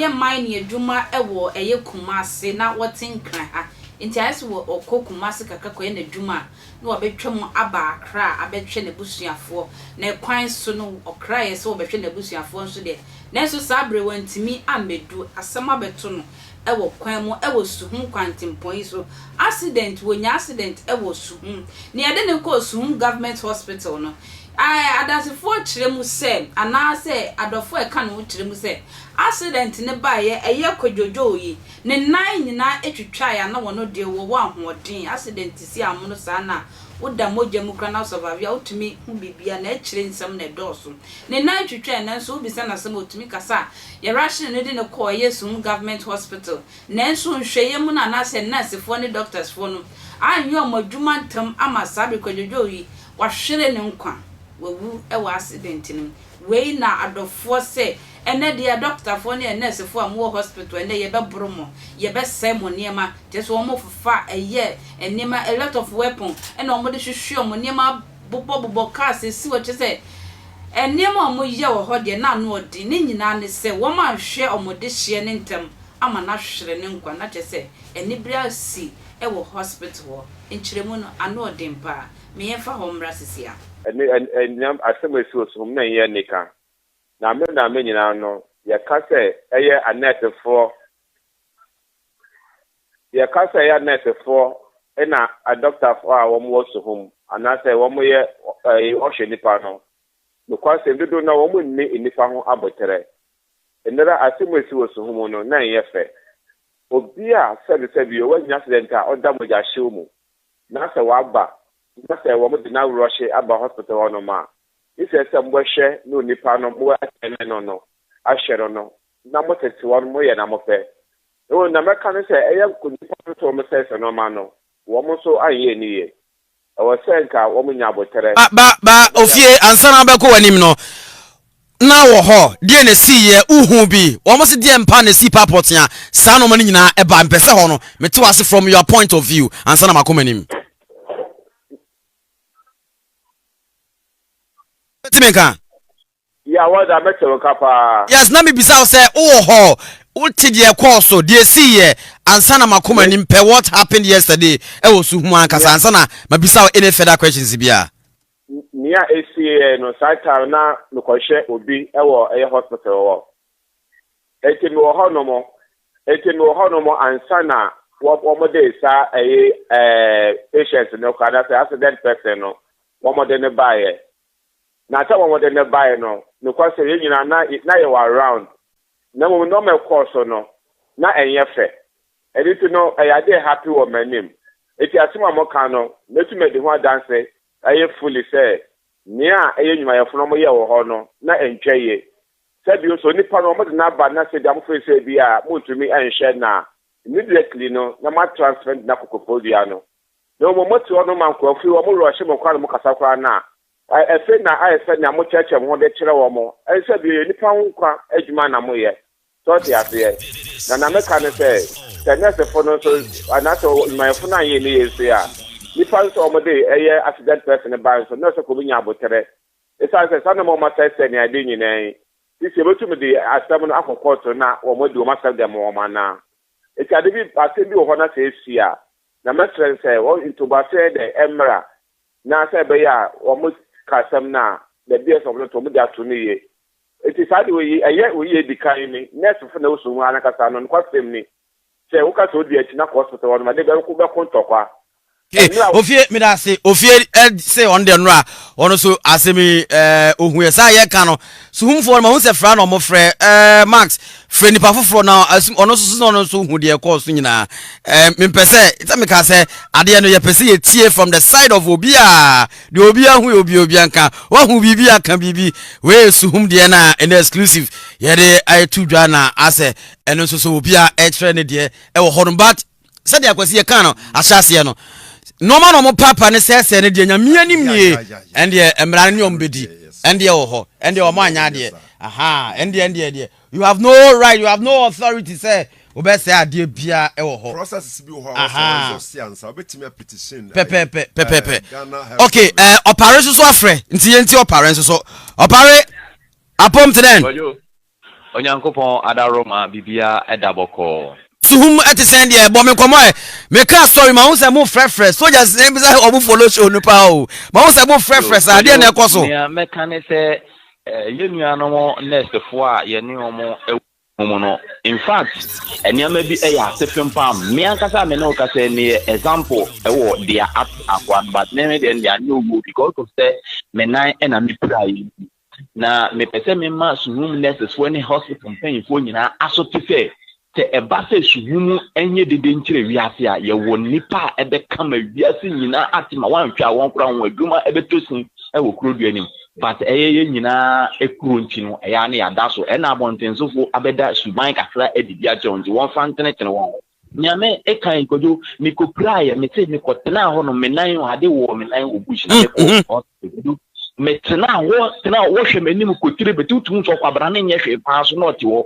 wɔyɛ mining adwuma wɔ ɛyɛ Kumasi na wɔte Nkran ha nti ayɛ sɛ ɔkɔ Kumasi kakra kɔyɛ n'adwuma a na wabɛtwa mu aba Accra abɛhwɛ n'abusuafoɔ na kwan so no ɔkraeɛ sɛ ɔbɛhwɛ n'abusuafoɔ nso deɛ nanso saa bere wantumi ammɛdu asɛm abɛto no wɔ kwan mu wɔ Suhum kwantempɔn yi so. Accident, wɔnya accident wɔ Suhum. Na yɛde no kɔɔ Suhum Government Hospital no, adansefoɔ kyerɛ mu sɛ, anaasɛ adɔfoɔ a ɛka ne ho kyerɛ mu sɛ, accident no baeɛ, ɛyɛ Kwadwodwoo yi, ne nan nyinaa twitwaeɛ a na wɔno deɛ wɔwɔ ahoɔden. Accident si amono saa no a, woda mogya mu koraa na wo survive a, wotumi hu biribiara, na akyire nsɛm na ɛdɔɔso. Ne nan twitwae nanso wobisa no asɛm a otumi kasa a, yɛrushee no de no kɔɔ ɛyɛ Suhum Government Hospital. Nanso nhwɛeɛ mu no anaasɛ nɛɛsefoɔ ne dɔktasfoɔ no anyɛ wɔn adwuma ntɛm ama saa bere Kwadwodwoo yi wahwere ne nkwa, wawu wɔ accident no mu. Wei na adɔfoɔ sɛ ɛnnɛ deɛ dɔktafoɔ ne nɛɛsefoɔ a mowɔ hospital ɛnnɛ yɛbɛboro mo, yɛbɛsɛe mo nneɛma, kyerɛ sɛ wɔfofa ɛyɛ nneɛma a lot of weapon ɛna wɔde hwehwe wɔn nneɛma bobɔbobɔ cars si hɔ kyerɛ sɛ nneɛma a wɔyɛ wɔ hɔ deɛ na ano ɔden. Ne nyinaa ne sɛ wɔanhwɛ wɔn dehyeɛ no ntɛm ama no ahwere ne nkwa na kyerɛ sɛ anibere asi wɔ hospital hɔ. Nkyerɛmu no ano ɔden paa. Me yɛmfa hɔ mmra sisi a. Ɛne ɛnam asɛm a esi wɔ sum na ɛnyɛ anika. Na me na me nyinaa no, yɛka sɛ ɛyɛ anɛɛsefoɔ Yɛka sɛ ɛyɛ anɛɛsefoɔ na adɔktafoɔ a wɔwɔ suhum anaasɛ wɔyɛ ɛyi wɔhwɛ nnipa no, nokwasɛm dodoɔ no ara wɔn nni nnipa ho aboterɛ. Nnɛra asɛm a ɛsi wɔ suhum no na ɛnyɛ fɛ. Obi a sɛbesɛbe o wanya accident a ɔda mogyahyew mu na sɛ waba na sɛ wɔde no aworɔhye aba hospital hɔnom a, ne sɛ sɛ mobɛhwɛ ne onipa no mobɛ attend no no ahwɛ no no na motete hɔ no moyɛ na mopɛ. Mmom nea mɛka ne sɛ ɛyɛ nnipa no sɛ wɔsɛesɛe nneɛma no, wɔn nso anyɛ ani yie. Ɛwɔ sɛ nka wɔnya aboterɛ. Ba ba ba ofie ansa na wobɛkɔ w'anim no na wɔ hɔ deɛ na ɛsiiɛ wohu bi wɔn se deɛ mpa na ɛsii pa pɔtea saa nneɛma no nyinaa ɛba mpɛ sɛ hɔ no mete wase from your point of view ansa na makɔ m'anim. Wobɛtumi nka? Yeah, wɔda mɛte wo nka paa. Yes, na mebisa wo sɛ wowɔ hɔ, wote deɛ ɛkɔɔ so, deɛ ɛsiiɛ, ansa na makɔ m'anim pɛ what happened yesterday ɛwɔ Suhum ankasa, ansa na mabisa wo any further questions biara. Nea ɛsiiɛ no, saa time na mekɔhwɛ obi ɛwɔ ɛyɛ hospital hɔ. Enti mewɔ hɔ nom, enti mewɔ hɔ nom ansa na wɔn de saa ɛyɛ ɛɛ patient no kɔ anaasɛ accident person no wɔn de no baeɛ. Na sɛ wɔde no bae no, nokwasɛm, yɛn nyinaa na na yɛwɔ around, na mmom nneɛma a ɛkɔɔ so no, na ɛnyɛ fɛ. Ɛno nti no, ɛyɛ ade a ɛhappy wɔ m'anim. Enti asɛm a moka no, mɛtumi adi ho adanse ɛyɛ fully sɛ nea ɛyɛ nnwumayɛfo no wɔyɛɛ wɔ hɔ no, na ɛntwa yie. Sɛ bio nso, onipa no wɔde no aba na sɛ ebia mofeel sɛ ebia montumi nhwɛ no a, immediately no, na moatransfer no de no akɔ Koforidua no. Na mmom mote hɔ no ma nkurɔfo yi, wɔn werɛ hyɛ mo koraa na mokasa koraa no a, Afei na ayɛ sɛ nea mokyerɛkyerɛ mo ho de kyerɛ wɔn. Ɛnsɛ bio, ɛyɛ nnipa ho nkwa adwuma na moyɛ. So wote aseɛ? Na nea meka ne sɛ, sɛ nɛɛsefo no nso, anaasɛ nnwumayɛfo no anyɛ ne yie nso a, nnipa nso a wɔde ɛyɛ accident person no bae nso, nɛɛse kɔ bɛnya aboterɛ. Esiane sɛ saa nneɛma a wɔasɛesɛe ne ade nyinaa yi, sisi yɛbɛtumi de asɛm no akɔ kɔɔto na wɔadi wɔn asɛm de ama wɔn anaa? Enti ade bi, asɛm bi wɔ hɔ na sɛ esi a, na mɛsrɛ no sɛ wɔn ntoboaseɛ dɛ ɛmmra na sɛ ɛbɛyɛ a wɔka asɛm no a, baabi a ɛsɛ sɛ wɔde to, wɔde ato no yie. Enti saa de wei, ɛyɛ wei yɛ edi kan ni, nɛɛsefo na ɛwɔ sum ha no ankasa no, nokwasɛm ni, sɛ woka sɛ wodi akyi na kɔ hospital hɔ nom a, de bɛko bɛko ntɔkwa. Okay, Ɛno a. Ofie meda ase. Ofie se ɔno deɛ nnora ɔno so asɛm yi ohu yɛ saa yɛka no suhumfoɔ no mahu sɛ fra na ɔmo frɛ Max frɛ nipa foforɔ na asum ɔno nso so ɔno nso hu deɛ ɛkɔɔ so nyinaa mempɛ sɛ sɛ meka sɛ adeɛ no yɛpɛ sɛ yɛtie from the side of obi a deɛ obi ahu yɛ obi obi anka wahu biribi aka biribi wei suhum deɛ no a ɛnɛ exclusive yɛde ɛto dwa na asɛ ɛno nso so obi a ɛkyerɛ ne deɛ ɛwɔ hɔ no but sɛdeɛ akwasi yɛ kan no ahyɛ aseɛ no nneɛma na wɔn paapa ne sɛɛsɛɛ no deɛ nyame anim nie ɛndeɛ mmara no ne wɔn bɛdi ɛndeɛ wɔ hɔ ɛndeɛ wɔn anyɛ adeɛ aha ɛndeɛ ɛndeɛ deɛ you have no right you have no authority sɛ wobɛsɛe adeɛ biara ɛwɔ hɔ processes bi wɔ hɔ a wɔsɔ si ansa wobɛtumi a petition pɛpɛpɛ pɛpɛpɛ okay ɛɛ ɔpare nso so afrɛ nti yɛn ti ɔpare nso so ɔpare apɔm te dɛn. Onyankopɔn adaworoma biribiara da bɔkɔɔ. Suhum te sɛn deɛ bɔ me nkɔmmɔ ɛ. Meka story mahu sɛ mo frɛfrɛ soldiers na ebisa ɔmo follow show no paa o. Mahu sɛ mo frɛfrɛ saa deɛ na ɛkɔ so. Nea mɛka ne sɛ yɛn nuanom nursefoɔ a yɛne wɔn wɔ mu no, in fact nneɛma bi yɛ asefem paa. Me ankasa a me ne wo kasa yi meyɛ example wɔ deɛ ato akoa no but me me deɛ no deɛ anyɛ owuo because of sɛ me nan na me piraeɛ nti. Na mepɛ sɛ mema suhum nurses-foɔ ne hospital mpanyinfoɔ nyinaa aso te sɛ, sɛ ɛba sɛ suhum nyɛ dede nkyerɛ wiase a, yɛwɔ nnipa a ɛbɛka ma wiase nyinaa ate ma wɔanhwɛ a wɔn koraa wɔn adwuma ɛbɛtɔ sin wɔ kuro dua no mu. But ɛyɛ yɛn nyinaa kuro nti no, ɛyɛ a na yɛada so. Ɛna abɔntensofo abɛda suban kakra adi bi akyerɛ wɔn nti wɔmfa ntenetene wɔn ho. Nea me ka yi Kwadwo, me kɔ piraeɛ, me se me kɔ tenaa hɔ nom, me nan ade wɔ me nan wɔ bush na me kɔ hospital Kwadwo, me tenaa hɔ, tenaa hɔ, wɔhwɛ m'anim kotire bɛti wotum sɛ ɔkwabena no nyɛ hwee paa so na ɔte hɔ.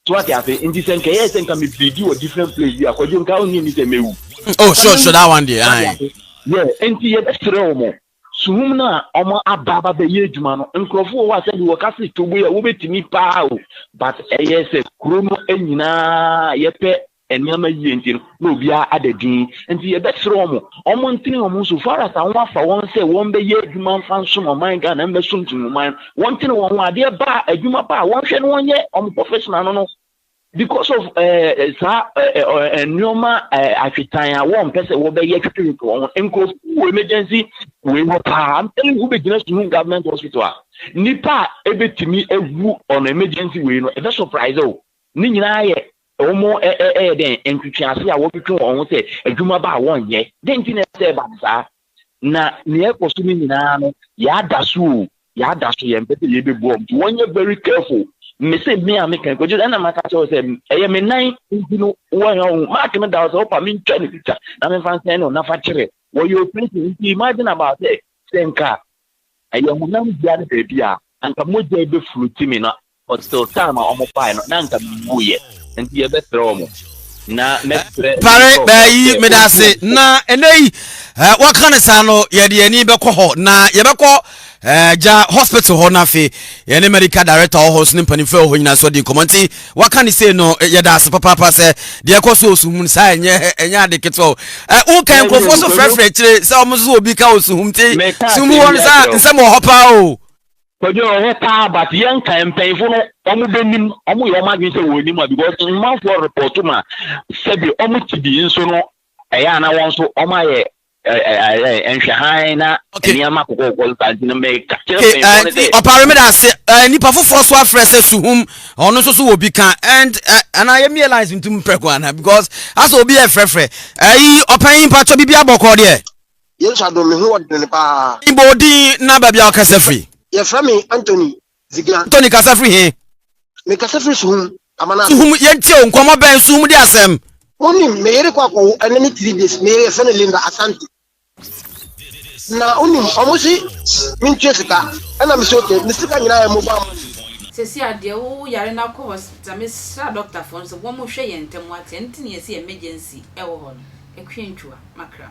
So wate ase, nti sɛ nka ɛyɛɛ sɛ nka me bleedi wɔ different place bi a, Kwadwo nka wonnye nni sɛ mɛwu. Oh sure sure that one deɛ ae. Yeah, nti yɛbɛsrɛ wɔn, Suhum no a ɔmo aba aba bɛyɛ adwuma no, nkorɔfo wɔ hɔ a sɛbi wɔka se tobo yi a wobɛtumi paa o, but ɛyɛ sɛ kuro no nyinaa yɛpɛ nneɛma yie nti no na obiara ada din. Nti yɛbɛsrɛ ɔmo, ɔmo ntene ɔmo so far as a wɔn afa wɔn sɛ wɔn bɛyɛ adwuma mfa nsom ɔman Ghana mmɛsom ɔman no, wɔn ntene wɔn ho, adeɛ ba a, adwuma ba a, wɔnhwɛ na wɔnyɛ ɔmo professional no no. Because of eh, saa eh, eh, nneɛma eh, ahwetan a wɔmpɛ sɛ wɔbɛyɛ twetwetwe wɔn ho nkurɔfo wɔ emergency wei hɔ paa. I'm telling you, wobɛgyina Suhum government hospital a, nipa a ebetumi ewu on emergency wei no, ɛbɛ surprise o. Ne nyinaa yɛ wɔn ɛyɛ dɛn ntwetwe ase a wɔtwetwe wɔn ho sɛ adwuma ba a wɔnyɛ. Dɛn nti na ɛsɛ ɛba no saa? Na nea ɛkɔ so no nyinaa no, yɛada so o, yɛada so, yɛmpɛ sɛ yɛbɛbu wɔn. Nti wɔnyɛ very careful. Me se me a meka kɔgye ɛna maka kyerɛ wo sɛ ɛyɛ me nan nti no wɔnyɛ wo mark no da wo sɛ wopa mentwa ne picture na memfa nsɛn no na fa kyerɛ wɔyɛ operation nti imagine about sɛ sɛ nka ɛyɛ honam dua no baabi a anka mogya bɛfluti me no But till time a wɔn bae no na anka menwuiɛ nti yɛbɛsrɛ wɔn na mɛsrɛ Pare nkurɔfoɔ bɛyi sɛ meda wɔntu ase wɔn fo. na ɛnɛ yi eh, wɔka no saa no yɛde yɛn ani bɛkɔ hɔ na yɛbɛkɔ eh, gya hospital hɔ no afei yɛne medical director wɔ hɔ so ne mpanimfoɔ wɔ hɔ nyinaa so adi nkɔmmɔ nti waka ne sei no eh, yɛda ase papaapa sɛ deɛ ɛkɔ so wɔ suhum no saa ɛnyɛ ɛnyɛ ade ketewa o eh, woka Dabi nkurɔfoɔ o, so Kwadwo, frɛfrɛ akyire sɛ wɔn nso obi ka wɔ suhum nti meka suhum asɛm hɔ bi no saa akyerɛ wo. nsɛm wɔ hɔ paa o. Kwadwo ɛwɔ hɔ paa but yɛn kan mpanyinfo no ɔmo bɛ nim ɔmo yɛ ɔmo adwene sɛ wɔn nim a because mmanfoɔ report ma sɛbi ɔmo ti bi nso no ɛyɛ ana wɔn nso ɔmo ayɛ ɛɛ nhwɛhan na nneɛma kɔkɔkɔ nsa nti no mɛka kyerɛ mpanyinfoɔ no sɛ. Ɔpare mi da ase ɛɛ nipa foforɔ so afrɛ sɛ suhum ɔno nso so wɔ bi ka and ɛ ana yɛ mie lines ntum prɛko ana because asɛ obi yɛ frɛfrɛ ɛyi ɔpɛn mpatsɔ bibi abɔkɔ deɛ. Yesu adom, me ho wɔ den paa. Bɔ wo din na baabi a wokasa firi. Yɛfrɛ me Anthony Zigah. Anthony kasa firi he? Mekasa firi Suhum, Amana. Suhum, yɛntie o, nkɔmmɔ bɛn, Suhum de asɛm. Wonim, me yere kɔ akɔwo, ɛnɛ ne 3 days, me yere yɛfrɛ no Linda Asante. Na wonim, ɔmo se mentua sika, ɛna mese okay, me sika nyinaa yɛ mobile money. Sɛsi a deɛ wo yare no akɔ hospital mesrɛ adɔktafoɔ no sɛ wɔn hwɛ yɛn ntɛm wate ɛno nti na yɛse emergency ɛwɔ hɔ no Akua Ntwua makra.